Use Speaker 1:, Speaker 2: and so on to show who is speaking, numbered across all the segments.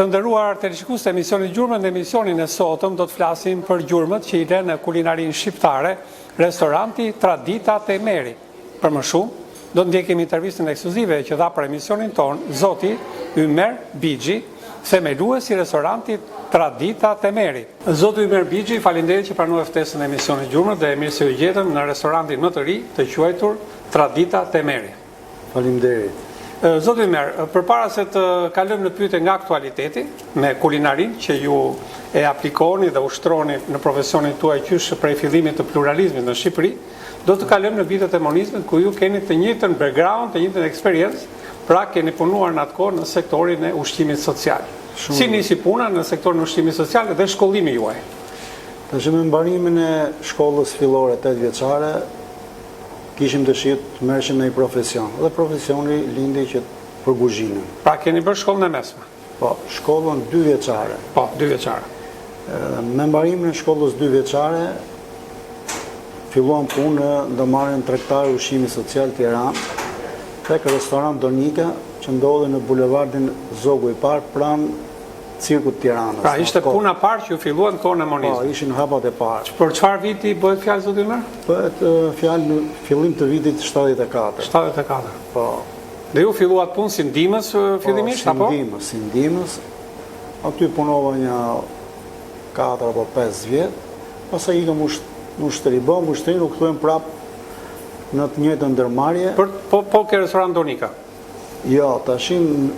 Speaker 1: Të nderuar teleshikues të emisionit Gjurmët, në emisionin e sotëm do të flasim për gjurmët që i lë në kulinarinë shqiptare restoranti Tradita te Ymeri. Për më shumë, do të ndjekim intervistën ekskluzive që dha për emisionin tonë zoti Ymer Bixhi, themelues i restorantit Tradita te Ymeri. Zoti Ymer Bixhi, faleminderit që pranuat ftesën e emisionit Gjurmët dhe mirë se ju gjetëm në restorantin më të ri të quajtur Tradita te Ymeri.
Speaker 2: Faleminderit.
Speaker 1: Zoti Ymer, përpara se të kalojmë në pyetje nga aktualiteti, me kulinarinë që ju e aplikoni dhe ushtroni në profesionin tuaj qysh prej fillimit të pluralizmit në Shqipëri, do të kalojmë në vitet e monizmit ku ju keni të njëjtën background, të njëjtën eksperiencë, pra keni punuar në atë kohë në sektorin e ushqimit social. Si nisi puna në sektorin e ushqimit social dhe shkollimi juaj?
Speaker 2: Tash me mbarimin e shkollës fillore 8 vjeçare, Kishim dëshirë të merrshim në një profesion dhe profesioni lindi që për kuzhinën.
Speaker 1: Pra keni bërë shkollën e mesme?
Speaker 2: Po, shkollën dy vjeçare.
Speaker 1: Po, dy vjeçare.
Speaker 2: Me mbarimin e shkollës dy vjeçare filluam punë në ndërmarrjen tregtare ushqimi social Tiranë, tek restorant Donika që ndodhej në bulevardin Zogu i Parë pranë Cirkut të Tiranës.
Speaker 1: Pra ishte puna e parë që ju filluat në kohën e monizmit.
Speaker 2: Po, ishin hapat e parë.
Speaker 1: Për çfarë viti bëhet fjalë zoti Ymer?
Speaker 2: Bëhet fjalë në fillim të vitit 74.
Speaker 1: 74.
Speaker 2: Po.
Speaker 1: Dhe ju filluat punë si ndihmës po, fillimisht
Speaker 2: apo? Si ndihmës, si ndihmës. Aty punova një 4 apo 5 vjet. Pastaj ikëm në ushtri, bëmë ushtrinë, u kthyem prapë në të njëjtën ndërmarrje.
Speaker 1: Për po po ke restorant Donika.
Speaker 2: Jo, tashin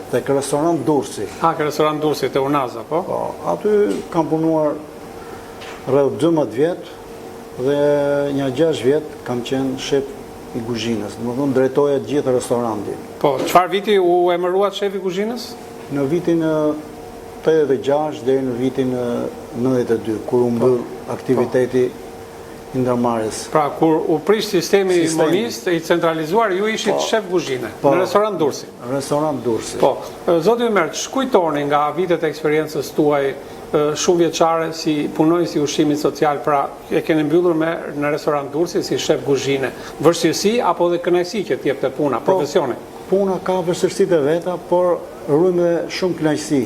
Speaker 2: tek restorant
Speaker 1: Durrësi. A, ke restorant Durrësi, te Unaza, po?
Speaker 2: Po, aty kam punuar rreth 12 vjet dhe nja 6 vjet kam qenë shef i kuzhinës, domethënë drejtoja gjithë restorantin.
Speaker 1: Po, çfarë viti u emëruat shef i kuzhinës?
Speaker 2: Në vitin 86 deri në vitin 92, kur u mbyll po. aktiviteti i
Speaker 1: ndërmarrjes. Pra, kur u prish sistemi, sistemi monist i centralizuar, ju ishit po, shef kuzhine po, në restorant
Speaker 2: Durrësi. Restorant
Speaker 1: Durrësi. Po, zoti Ymer, ç'kujtoni nga vitet e eksperiencës tuaj shumëvjeçare si punonjës i ushqimit social, pra e keni mbyllur me në restorant Durrësi si shef kuzhine. Vështirësi apo dhe kënaqësi që të jepte puna, po,
Speaker 2: profesioni? Puna ka vështirësitë e veta, por ruajmë dhe shumë kënaqësi.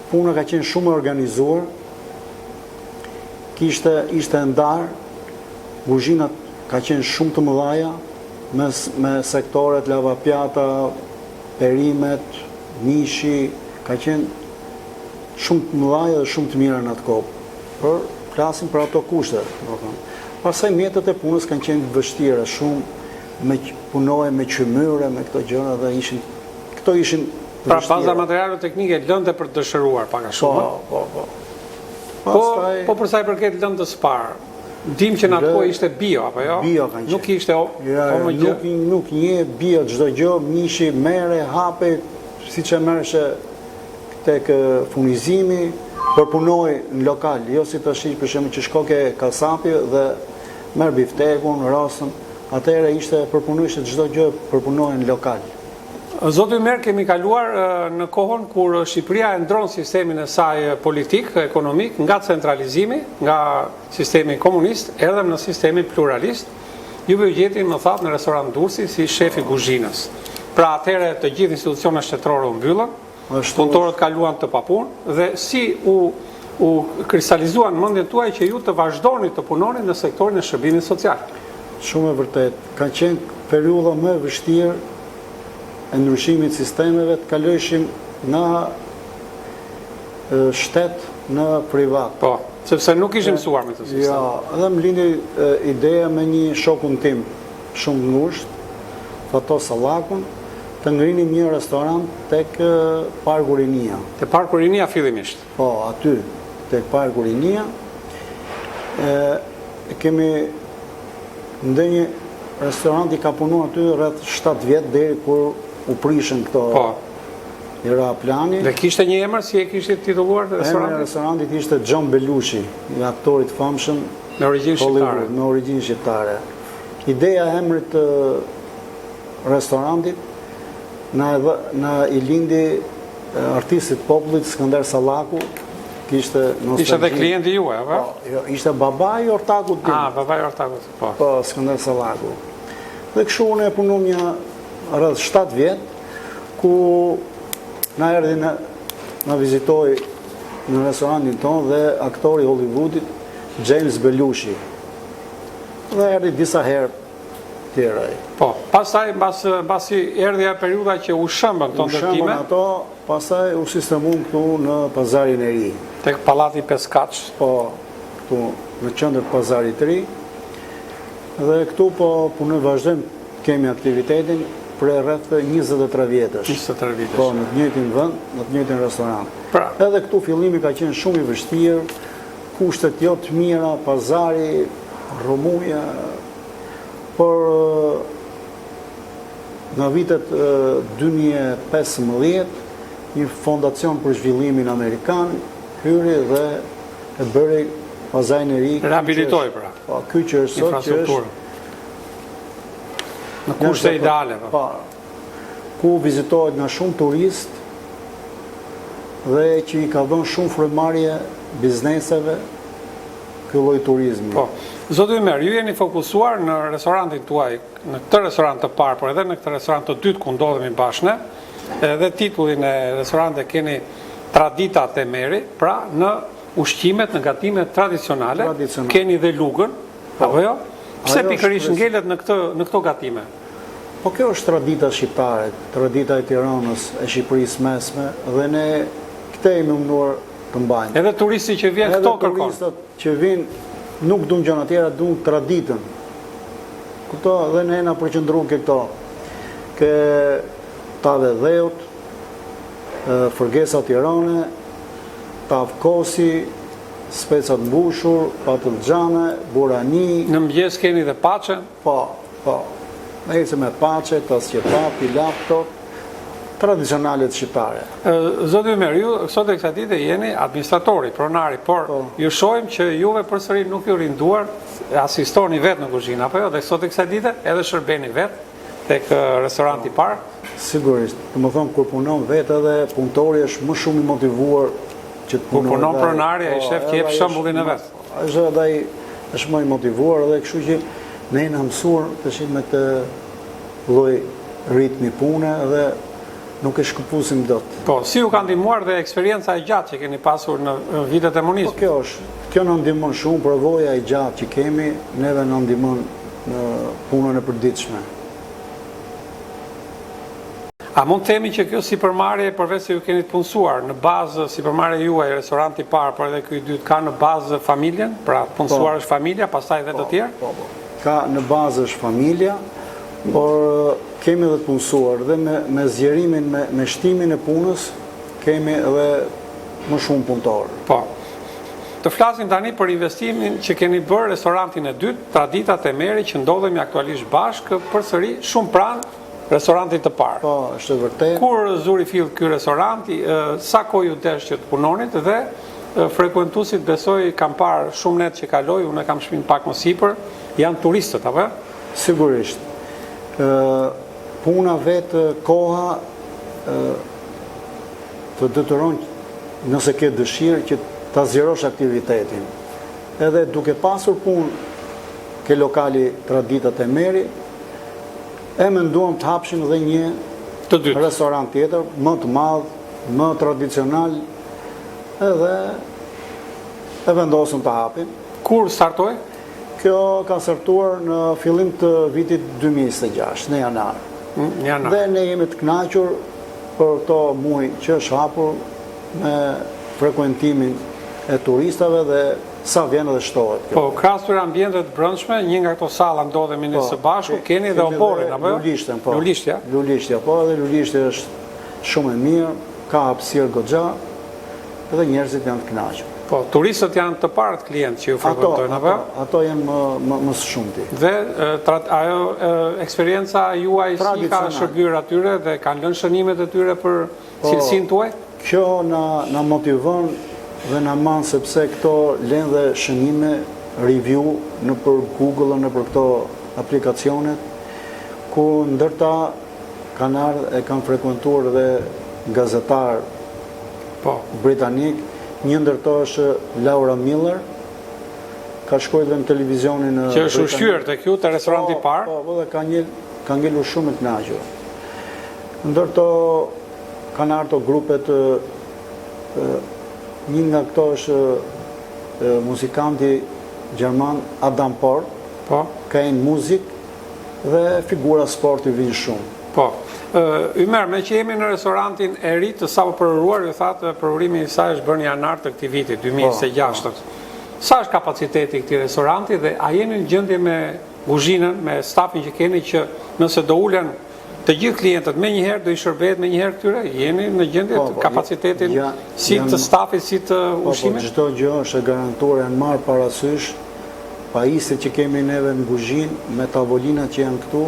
Speaker 2: Puna ka qenë shumë e organizuar, Kishte, ishte e ndarë, kuzhinat ka qenë shumë të mëdhaja, me, me sektoret, lavapjata, perimet, mishi, ka qenë shumë të mëdhaja dhe shumë të mira në atë kohë. Por flasim për ato kushte, domethënë. Pastaj mjetet e punës kanë qenë të vështira, shumë me punoje me qymyre, me këto gjëra dhe ishin këto ishin
Speaker 1: të Pra baza materiale teknike lënte për të dëshiruar pak a
Speaker 2: shumë. Po, po, po.
Speaker 1: Po, po për sa i përket lëndës së parë, dim që në atë kohë ishte bio, apo jo?
Speaker 2: Bio kanë
Speaker 1: qenë. Nuk ishte o,
Speaker 2: jo, jo, nuk, nuk një bio çdo gjë, mishi merrej, hapej, siç e merrshe tek furnizimi, përpunohej në lokal, jo si tashi për shembull që shko ke kasapi dhe merr biftekun, rosën, atëherë ishte përpunohej çdo gjë përpunohej në lokal.
Speaker 1: Zoti Ymer, kemi kaluar në kohën kur Shqipëria e ndron sistemin e saj politik, ekonomik, nga centralizimi, nga sistemi komunist, erdhëm në sistemin pluralist. Juve ju gjeti, më thatë, në restorant Durrësi si shef i kuzhinës. Pra atëherë të gjithë institucionet shtetërore u mbyllën, punëtorët kaluan të papunë dhe si u u kristalizua në mendjen tuaj që ju të vazhdoni të punoni në sektorin e shërbimit
Speaker 2: social. Shumë e vërtetë. Ka qenë periudha më e vështirë e ndryshimit të sistemeve të kalojshim nga shtet në
Speaker 1: privat. Po, sepse nuk ishim mësuar me këtë
Speaker 2: sistem. Jo, dhe më lindi ideja me një shokun tim shumë të ngushtë, Fatos Sallakun, të ngrinim një restorant tek Parku
Speaker 1: Rinia. Te Parku Rinia fillimisht?
Speaker 2: Po, aty, tek Parku Rinia. E kemi Ndonjë restoranti ka punuar aty rreth 7 vjet deri kur u prishën këto.
Speaker 1: Po.
Speaker 2: I ra plani.
Speaker 1: Dhe kishte një emër si e kishte titulluar
Speaker 2: restorantin? Emri i restorantit ishte John Belushi, i aktorit të famshëm
Speaker 1: me origjinë shqiptare.
Speaker 2: Me origjinë shqiptare. Ideja e emrit të restorantit na na i lindi artistit të popullit Skënder Sallaku,
Speaker 1: kishte nostalgji. Ishte dhe klienti juaj, apo?
Speaker 2: Po, jo, ishte babai i ortakut
Speaker 1: tim. Ah, babai i ortakut,
Speaker 2: po. Po, Skënder Sallaku. Dhe kështu unë e punuam një rreth 7 vjet, ku na erdhi në... Na vizitoi në restorantin tonë dhe aktori i Hollywoodit, James Belushi. Dhe erdhi disa herë tjera ai.
Speaker 1: Po, pastaj mbas mbasi erdhi ajo periudha që u shembën këto ndërtime.
Speaker 2: U shembën ato, pastaj u sistemuam këtu në Pazarin e Ri.
Speaker 1: Tek Pallati Pesëkatësh.
Speaker 2: Po, këtu në qendër të Pazarit të Ri. Dhe këtu po punojmë, vazhdojmë kemi aktivitetin prej rreth 23 vjetësh.
Speaker 1: 23 vjetësh.
Speaker 2: Po, në të njëjtin vend, në të njëjtin restorant.
Speaker 1: Pra.
Speaker 2: Edhe këtu fillimi ka qenë shumë i vështirë, kushtet jo të mira, pazari, rrëmuja, por në vitet 2015, një fondacion për zhvillimin amerikan hyri dhe e bëri pazarin e ri.
Speaker 1: Rehabilitoi pra.
Speaker 2: Po, ky që është sot që është
Speaker 1: në kushte ideale.
Speaker 2: Po. po. Ku vizitohet nga shumë turistë dhe që i ka dhënë shumë frymëmarrje bizneseve ky lloj turizmi.
Speaker 1: Po. Zoti Ymer, ju jeni fokusuar në restorantin tuaj, në këtë restorant të parë, por edhe në këtë restorant të dytë ku ndodhemi bashkë ne, edhe titullin e restorantit e keni Tradita te Meri, pra në ushqimet, në gatimet tradicionale, keni dhe lugën, po. apo jo? Pse pikërisht ngelet në këtë në këto gatime?
Speaker 2: Po kjo është tradita shqiptare, tradita e Tiranës, e Shqipërisë mesme dhe ne këtë jemi munduar të mbajmë.
Speaker 1: Edhe turisti që vjen këto kërkon.
Speaker 2: Edhe turistët që vijnë nuk duan gjëra tjera, duan traditën. Këto dhe ne na përqendruam ke këto. Ke tavë e dheut, fërgesa Tirane, tavë kosi, speca të mbushur, patëllxhane, burani.
Speaker 1: Në mëngjes keni dhe paçe?
Speaker 2: Po, po. Ne ecim me paçe, tas qebap, pilaf, këto tradicionalet shqiptare.
Speaker 1: Zoti Ymer, ju sot e kësaj dite jeni administratori, pronari, por po. ju shohim që juve përsëri nuk ju rrinë duart, asistoni vetë në kuzhinë, apo jo? Dhe sot e kësaj dite edhe shërbeni vetë tek restoranti i po. parë.
Speaker 2: Sigurisht, domethënë, kur punon vetë edhe punëtori është më shumë i motivuar që të
Speaker 1: punojë. Kur punon pronari, ai po, shef që jep shembullin e vet.
Speaker 2: Është edhe ai është më i motivuar dhe kështu që ne jena mësuar tash me këtë lloj ritmi pune dhe nuk e shkëpusim
Speaker 1: dot. Po, si ju ka ndihmuar dhe eksperienca e gjatë që keni pasur në vitet e monizmit?
Speaker 2: Po kjo është, kjo na ndihmon shumë, përvoja e gjatë që kemi, neve na ndihmon në punën e përditshme.
Speaker 1: A mund të themi që kjo sipërmarrje përveç se ju keni të punësuar në bazë sipërmarrja juaj, restoranti i parë, por edhe ky i dytë ka në bazë familjen, pra të punësuar po. është familja, pastaj edhe të po, tjerë?
Speaker 2: Po, po. Ka në bazë është familja, por kemi edhe të punësuar dhe me, me zgjerimin, me, me shtimin e punës, kemi edhe më shumë punëtorë.
Speaker 1: Po. Të flasim tani për investimin që keni bërë restorantin e dytë, Tradita te Meri që ndodhemi aktualisht bashkë, përsëri shumë pranë restorantit të parë.
Speaker 2: Po, është e vërtetë.
Speaker 1: Kur zuri fill ky restorant, sa kohë ju desh që të punonit dhe frekuentuesit besoj kam parë shumë net që kaloj, unë e kam shtëpinë pak më sipër, janë turistët apo jo?
Speaker 2: Sigurisht. Ë puna vetë koha ë të detyron nëse ke dëshirë që ta zgjerosh aktivitetin. Edhe duke pasur punë ke lokali Tradita te Meri, E menduam të hapshim dhe një
Speaker 1: të dytë
Speaker 2: restorant tjetër, më të madh, më tradicional, edhe e vendosëm të hapim.
Speaker 1: Kur startoi?
Speaker 2: Kjo ka startuar në fillim të vitit 2026, në janar.
Speaker 1: Mm, në janar.
Speaker 2: Dhe ne jemi të kënaqur për këto muaj që është hapur me frekuentimin e turistave dhe sa vjen edhe shtohet
Speaker 1: kjo. Po, krahas këtyre ambienteve të brendshme, një nga këto salla ndodhemi ne po, së bashku, keni dhe oborrin apo jo?
Speaker 2: Lulishtën, po.
Speaker 1: Lulishtja.
Speaker 2: Lulishtja, po, edhe lulishtja është shumë e mirë, ka hapësirë goxha dhe njerëzit janë të
Speaker 1: kënaqur. Po, turistët janë të parët klientë që ju frekuentojnë apo jo?
Speaker 2: Ato, ato janë më më më së shumti.
Speaker 1: Dhe tra, ajo eksperienca juaj si ka shërbyer atyre dhe kanë lënë shënimet e tyre për po, cilësinë tuaj?
Speaker 2: Kjo na na motivon dhe na mban sepse këto lënë dhe shënime review nëpër Google nëpër këto aplikacionet ku ndër ta kanë ardhë e kanë frekuentuar dhe gazetarë
Speaker 1: po.
Speaker 2: britanik, një ndër to është Laura Miller, ka shkruar dhe në televizionin
Speaker 1: Që është ushqyer tek ju te restoranti i
Speaker 2: po,
Speaker 1: parë?
Speaker 2: Po, po dhe ka një ka ngelur shumë e kënaqur. Ndër to kanë ardhur grupet. Një nga këto është muzikanti gjerman Adam Port,
Speaker 1: po.
Speaker 2: Kane Music dhe figura sporti vijnë shumë.
Speaker 1: Po. Ymer, meqë jemi në restorantin e ri të sapo përuruar, ju thatë përurimi i saj është bërë në janar të këtij viti, 2026. Po, po. Sa është kapaciteti i këtij restoranti dhe a jeni në gjendje me kuzhinën, me stafin që keni që nëse do ulen të gjithë klientët menjëherë do i shërbehet menjëherë këtyre? Jeni në gjendje po, po, kapacitetin ja, si të stafit, si të po,
Speaker 2: po,
Speaker 1: ushqimit?
Speaker 2: Po, çdo gjë është e garantuar, janë marrë parasysh pajisjet që kemi neve në kuzhinë, me tavolinat që janë këtu,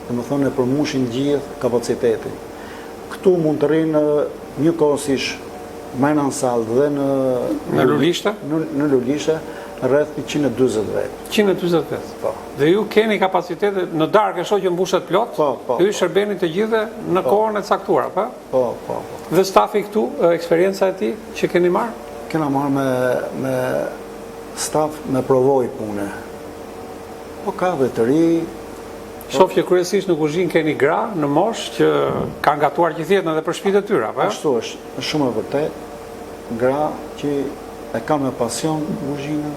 Speaker 2: domethënë e përmbushin gjithë kapacitetin. Këtu mund të rrinë njëkohësisht mrena në sallë dhe në
Speaker 1: në lulishte?
Speaker 2: Në, në lulishte rreth 140
Speaker 1: vetë. 140 vetë.
Speaker 2: Po.
Speaker 1: Dhe ju keni kapacitete në darkë e shoh që mbushet plot.
Speaker 2: Po, po.
Speaker 1: Ju i shërbeni të gjithëve në po. kohën e caktuar,
Speaker 2: po? Po, po, po.
Speaker 1: Dhe stafi këtu, eksperienca e tij që keni
Speaker 2: marrë? Kena marrë me me staf me përvojë pune. Po ka dhe të
Speaker 1: ri. Shoh që kryesisht në kuzhinë keni gra në moshë që kanë gatuar gjithë jetën edhe për shtëpitë e tyre,
Speaker 2: apo? Ashtu është, është shumë e vërtetë. Gra që e kanë me pasion kuzhinën,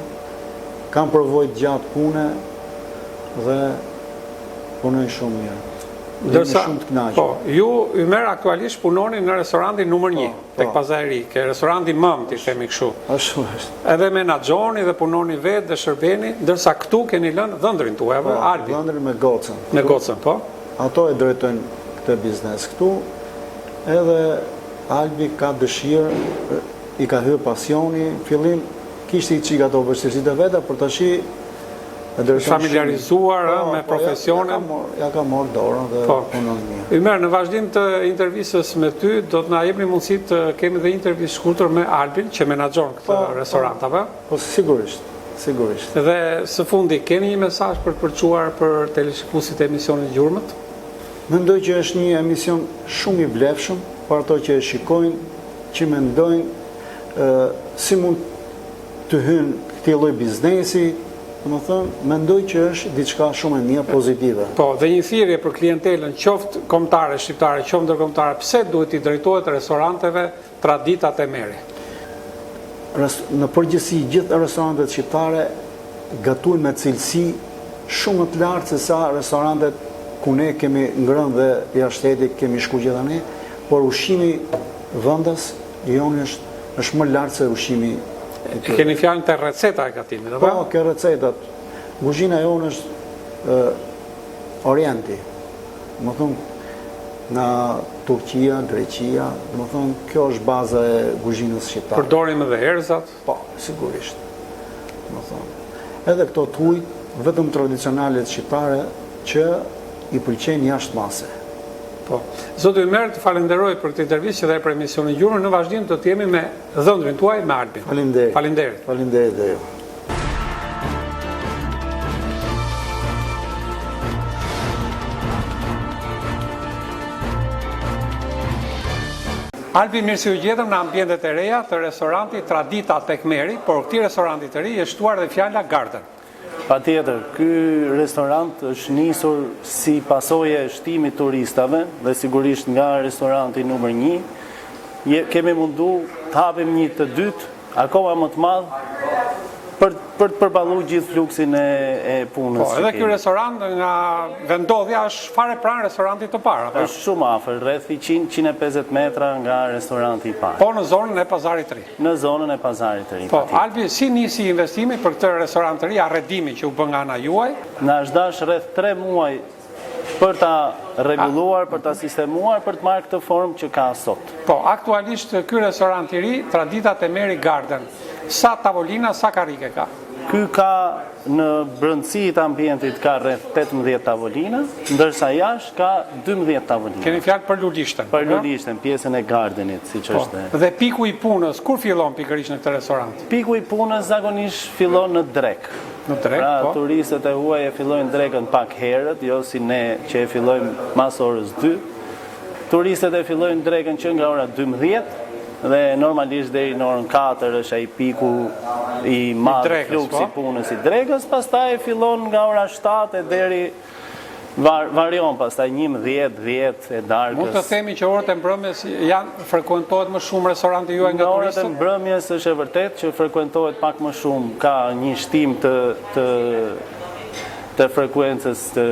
Speaker 2: kanë përvojë të gjatë pune dhe punojnë shumë mirë.
Speaker 1: Ndërsa, shumë të kënaqur. Po, ju Ymer aktualisht punoni në restorantin numër 1, po, tek po. Pazari i Ri, ke restoranti mëmë, t'i themi kështu.
Speaker 2: Ashtu është.
Speaker 1: Edhe menaxhoni dhe punoni vetë dhe shërbeni, ndërsa këtu keni lënë dhëndrin tuaj, apo
Speaker 2: po,
Speaker 1: Albi.
Speaker 2: Dhëndrin me gocën.
Speaker 1: Me gocën, po.
Speaker 2: Ato e drejtojnë këtë biznes këtu. Edhe Albi ka dëshirë i ka hyrë pasioni, fillim kishte i çik ato vështirësitë e veta, por tashi
Speaker 1: e drejton Familiarizuar po, me po, profesionin.
Speaker 2: Ja ka marrë dorën dhe po. punon
Speaker 1: mirë. Ymer, në vazhdim të intervistës me ty, do të na jepni mundësi të kemi dhe intervistë shkurtër me Albin, që menaxhon këtë po, restorant,
Speaker 2: apo? Po, sigurisht, sigurisht.
Speaker 1: Dhe së fundi, keni një mesazh për të përçuar për teleshikuesit e emisionit Gjurmët?
Speaker 2: Mendoj që është një emision shumë i vlefshëm për ato që e shikojnë, që mendojnë si mund të hynë këtij lloj biznesi, domethënë, mendoj që është diçka shumë e mirë, pozitive.
Speaker 1: Po, dhe një thirrje për klientelën, qoftë kombëtare shqiptare, qoftë ndërkombëtare, pse duhet t'i drejtohet restoranteve Tradita te Meri?
Speaker 2: Në përgjithësi, gjithë restorantet shqiptare gatuajnë me cilësi shumë më të lartë se sa restorantet ku ne kemi ngrënë dhe jashtë shtetit kemi shku gjithandej, por ushqimi vendas joni është është më lart se ushqimi
Speaker 1: i tyre. Keni fjalën te receta e gatimit,
Speaker 2: apo? Po, ke recetat. Kuzhina jonë është orienti. Domethënë nga Turqia, Greqia, domethënë kjo është baza e kuzhinës
Speaker 1: shqiptare. Përdorim edhe
Speaker 2: erzat? Po, sigurisht. Domethënë, edhe këto të huajt, vetëm tradicionalet shqiptare që i pëlqejnë jashtë
Speaker 1: mase. Po. Zoti Ymer, të falenderoj për këtë intervistë që dhe për emisionin Gjurmët. Në vazhdim do të jemi me dhëndrin tuaj, me
Speaker 2: Albin. Faleminderit.
Speaker 1: Faleminderit.
Speaker 2: Faleminderit dhe ju.
Speaker 1: Albi, mirë se ju gjetëm në ambientet e reja të restorantit Tradita tek Meri, por këtij restoranti të ri i është shtuar dhe fjala Garden.
Speaker 3: Patjetër, ky restorant është nisur si pasojë e shtimit turistave dhe sigurisht nga restoranti numër 1, kemi mundu të hapim një të dytë, akoma më të madh, për për të përballu gjithë fluksin e, e punës.
Speaker 1: Po, edhe ky restorant nga vendndodhja është fare pranë restorantit të parë,
Speaker 3: apo? Është shumë afër, rreth 100-150 metra nga restoranti i parë.
Speaker 1: Po në zonën e Pazarit
Speaker 3: të Ri. Në zonën e Pazarit të
Speaker 1: Ri. Po, Albi, si nisi investimi për këtë restorant të ri, arredimi që u bë nga ana
Speaker 3: juaj? Na është dashur rreth 3 muaj për ta rregulluar, për ta sistemuar, për të marrë këtë formë që ka sot.
Speaker 1: Po, aktualisht ky restorant i ri, Tradita te Meri Garden, sa tavolina, sa karrike
Speaker 3: ka? Ky ka në brendësi të ambientit ka rreth 18 tavolina, ndërsa jashtë ka 12 tavolina.
Speaker 1: Keni fjalë për lulishten.
Speaker 3: Për lulishten, pjesën e gardenit, siç
Speaker 1: po,
Speaker 3: është.
Speaker 1: Dhe piku i punës, kur fillon pikërisht në këtë restorant?
Speaker 3: Piku i punës zakonisht fillon në
Speaker 1: drekë. Në drekë,
Speaker 3: pra, po. turistët e huaj e fillojnë drekën pak herët, jo si ne që e fillojmë mas orës 2. Turistët e fillojnë drekën që nga ora 12 dhe normalisht deri në orën 4 është ai piku i madh fluksi i po. punës i drekës, pastaj fillon nga ora 7 e deri. Var, varion pastaj 11, 10 e darkës.
Speaker 1: Mund të themi që orët e mbrëmjes janë frekuentohet më shumë restoranti juaj nga
Speaker 3: turistët? Në orët e mbrëmjes është e vërtetë që frekuentohet pak më shumë, ka një shtim të të të frekuencës të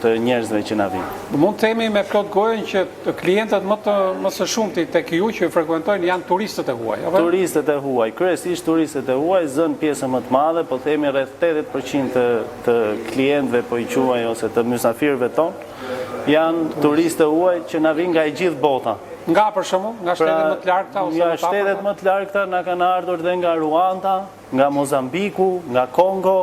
Speaker 3: të njerëzve që na
Speaker 1: vijnë. Mund të themi me plot gojën që klientët më të më së shumti tek ju që ju frekuentojnë janë turistët e huaj,
Speaker 3: apo? Turistët e huaj, kryesisht turistët e huaj zënë pjesën më të madhe, po themi rreth 80% të të klientëve po i quaj ose të mysafirëve tonë janë turistë të huaj që na vijnë nga e gjithë
Speaker 1: bota. Nga për shembull, nga shtetet pra, më të largëta ose
Speaker 3: më të afërta? Nga shtetet më të largëta na kanë ardhur dhe nga Ruanda, nga Mozambiku, nga Kongo,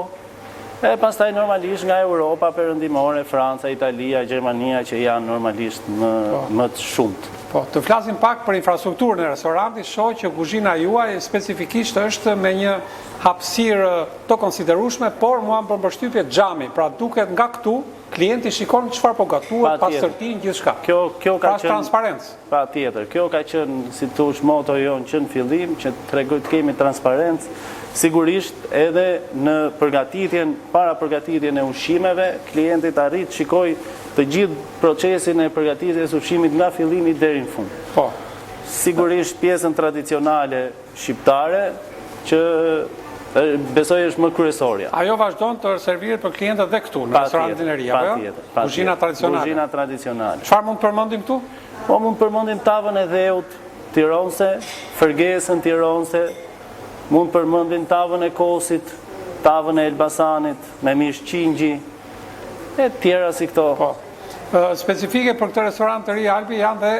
Speaker 3: e pastaj normalisht nga Europa perëndimore, Franca, Italia, Gjermania që janë normalisht më po. më të
Speaker 1: shumtë. Po, të flasim pak për infrastrukturën e restorantit, shoh që kuzhina juaj specifikisht është me një hapësirë të konsiderueshme, por mua më bën përshtypje xhami, pra duket nga këtu klienti shikon çfarë po gatuhet, pastërtinë, gjithçka.
Speaker 3: Kjo kjo ka
Speaker 1: pra qenë transparencë.
Speaker 3: Patjetër, kjo ka qenë si të thuash moto jonë që në fillim që të tregoj të kemi transparencë, sigurisht edhe në përgatitjen, para përgatitjen e ushqimeve, klienti të arrijë të shikojë të gjithë procesin e përgatitjes së ushqimit nga fillimi deri në fund.
Speaker 1: Po.
Speaker 3: Sigurisht pjesën tradicionale shqiptare që besoj është më
Speaker 1: kryesorja. Ajo vazhdon të serviret për klientët dhe këtu, në restorantin e ri, apo jo? Kuzhina
Speaker 3: tradicionale. Kuzhina tradicionale.
Speaker 1: Çfarë mund të përmendim
Speaker 3: këtu? Po mund të përmendim tavën e dheut tironse, fërgesën tironse, mund të përmendim tavën e kosit, tavën e Elbasanit me mish qingji e
Speaker 1: tjera si këto. Po. Specifike për këtë restorant të ri Albi janë dhe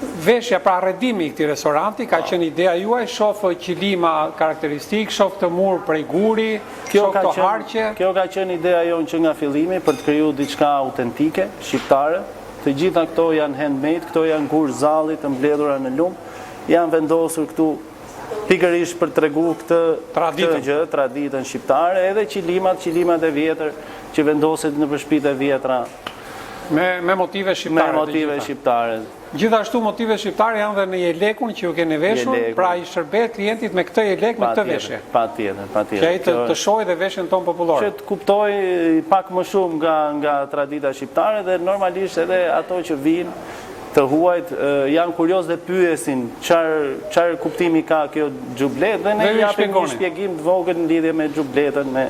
Speaker 1: Veshja, pra arredimi i këtij restoranti, ka qenë ideja juaj, shoh qilima karakteristikë, shoh këtë mur prej guri, shoh këto
Speaker 3: harqe. Kjo ka qenë ideja jonë që nga fillimi për të kriju diçka autentike, shqiptare. Të gjitha këto janë handmade, këto janë gurë zalli të mbledhura në lumë, janë vendosur këtu pikërisht për të tregu këtë
Speaker 1: këtë
Speaker 3: gjë, traditën shqiptare, edhe qilimat, qilimat e vjetër që vendoset nëpër shtëpitë e vjetra.
Speaker 1: Me me motive shqiptare.
Speaker 3: Me motive shqiptare.
Speaker 1: Gjithashtu motive shqiptare janë dhe në jelekun që ju keni veshur, pra i shërbehet klientit me këtë jelek, me këtë
Speaker 3: veshje. Patjetër, patjetër.
Speaker 1: Që ai të të shohë dhe veshjen tonë
Speaker 3: popullore. Që të kuptojë pak më shumë nga nga tradita shqiptare dhe normalisht edhe ato që vijnë të huajt janë kurioz dhe pyesin çfarë çfarë kuptimi ka kjo xhubletë dhe ne japim një shpjegim të vogël në lidhje me xhubletën, me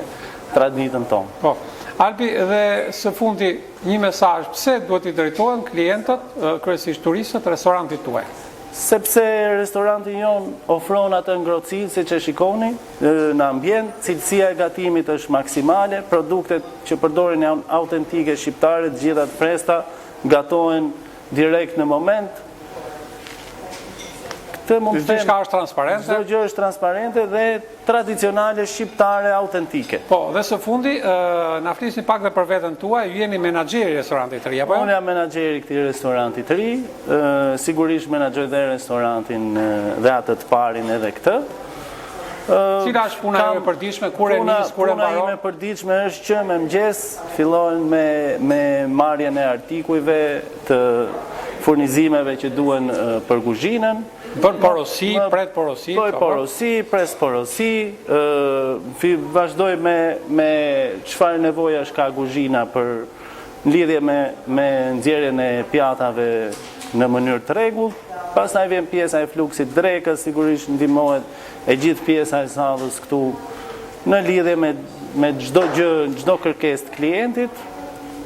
Speaker 3: traditën
Speaker 1: tonë. Po. Albi, dhe së fundi një mesazh, pse duhet t'i drejtohen klientët, kryesisht turistët, restorantit
Speaker 3: tuaj? Sepse restoranti jonë ofron atë ngrohtësi, siç e shikoni, në ambient, cilësia e gatimit është maksimale, produktet që përdoren janë autentike shqiptare, të gjitha të freskëta, gatohen direkt në moment.
Speaker 1: Këtë mund të them. Gjithçka është
Speaker 3: transparente. Çdo gjë është transparente dhe tradicionale shqiptare autentike.
Speaker 1: Po, dhe së fundi, na flisni pak dhe për veten tuaj, ju jeni menaxheri i restorantit të ri,
Speaker 3: apo jo? Unë jam menaxheri i këtij restoranti të ri, sigurisht menaxhoj dhe restorantin dhe atë të parin edhe
Speaker 1: këtë. Cila është puna juaj e përditshme, kur e nis, kur
Speaker 3: e mbaron? Puna ime e përditshme është që me mëngjes fillon me me marrjen e artikujve të furnizimeve që duhen për
Speaker 1: kuzhinën. Bën porosi, pret
Speaker 3: porosi. Bëj porosi, pres porosi, vazhdoj me me çfarë nevojash ka kuzhina për në lidhje me me nxjerrjen e pjatave në mënyrë të rregullt. Pastaj vjen pjesa e fluksit drekës, sigurisht ndihmohet e gjithë pjesa e sallës këtu në lidhje me me çdo gjë, çdo kërkesë të
Speaker 1: klientit.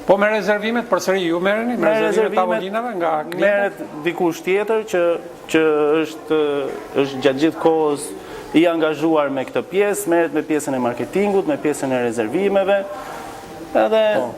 Speaker 1: Po me rezervimet përsëri ju merreni me rezervimet e tavolinave nga
Speaker 3: klientët? Merret dikush tjetër që që është është gjatë gjithë kohës i angazhuar me këtë pjesë, merret me pjesën e marketingut, me pjesën e rezervimeve. Edhe po.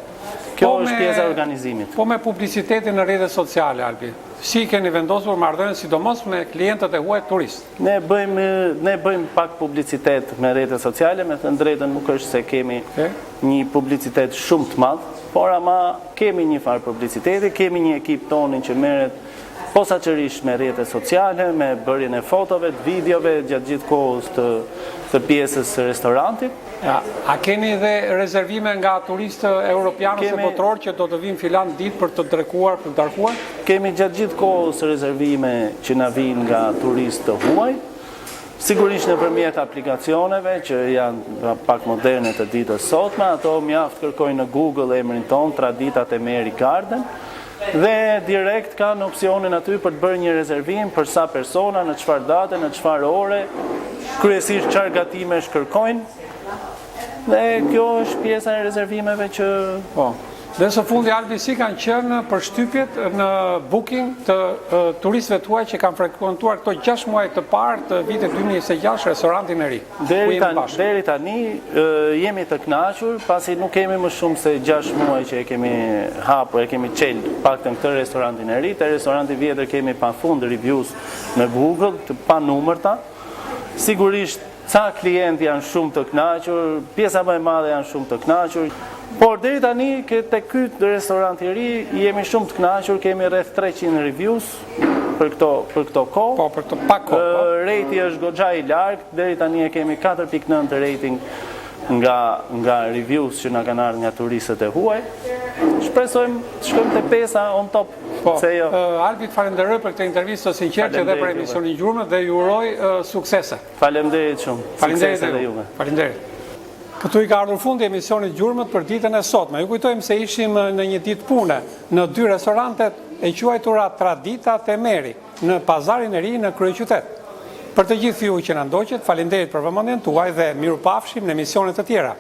Speaker 3: kjo po është pjesa e organizimit.
Speaker 1: Po me publicitetin në rrjetet sociale, Albi. Si keni vendosur marrëdhënien sidomos me klientët e huaj
Speaker 3: turistë? Ne bëjmë ne bëjmë pak publicitet me rrjetet sociale, me thënë drejtën nuk është se kemi okay. një publicitet shumë të madh, por ama kemi një farë publiciteti, kemi një ekip tonin që merret posaçërisht me rrjetet sociale, me bërjen e fotove, të videove gjatë gjithë kohës të të pjesës së
Speaker 1: restorantit. A, a keni dhe rezervime nga turistë europianë ose botërorë që do të vinë filan ditë për të drekuar, për të
Speaker 3: darkuar? Kemi gjatë gjithë kohës rezervime që na vijnë nga turistë të huaj. Sigurisht nëpërmjet aplikacioneve që janë pak moderne të ditës sotme, ato mjaft kërkojnë në Google emrin tonë, Tradita Te Meri Garden, dhe direkt kanë opsionin aty për të bërë një rezervim për sa persona, në çfarë date, në çfarë ore, kryesisht çfarë gatimesh kërkojnë. Dhe kjo është pjesa e rezervimeve që
Speaker 1: po. Dhe së fundi Albi si kanë qenë përshtypjet në booking të turistëve tuaj që kanë frekuentuar këto 6 muaj të parë të vitit 2026 restorantin e ri.
Speaker 3: Deri tani, deri tani jemi të kënaqur pasi nuk kemi më shumë se 6 muaj që e kemi hapur, e kemi çel paktën këtë restorantin e ri, te restoranti vjetër kemi pafund reviews në Google të panumërta. Sigurisht Ca klientë janë shumë të kënaqur, pjesa më e madhe janë shumë të kënaqur, por deri tani te ky restorant i ri jemi shumë të kënaqur, kemi rreth 300 reviews për këto për këto
Speaker 1: kohë. Po, për këto pak kohë. Po.
Speaker 3: Rate është goxha i lartë, deri tani e kemi 4.9 rating nga nga reviews që na kanë ardhur nga turistët e huaj. Shpresojmë të shkojmë te pesa on top.
Speaker 1: Po, Se jo. Albi të falenderoj për këtë intervistë të sinqertë dhe për emisionin Gjurmët dhe ju uroj suksese.
Speaker 3: Faleminderit shumë.
Speaker 1: Faleminderit edhe juve. Faleminderit. Këtu i ka ardhur fundi emisionit Gjurmët për ditën e sotme. Ju kujtojmë se ishim në një ditë pune në dy restorantet e quajtura Tradita Te Meri në Pazarin e Ri në kryeqytet. Për të gjithë ju që na ndoqët, faleminderit për vëmendjen tuaj dhe mirupafshim në emisione të tjera.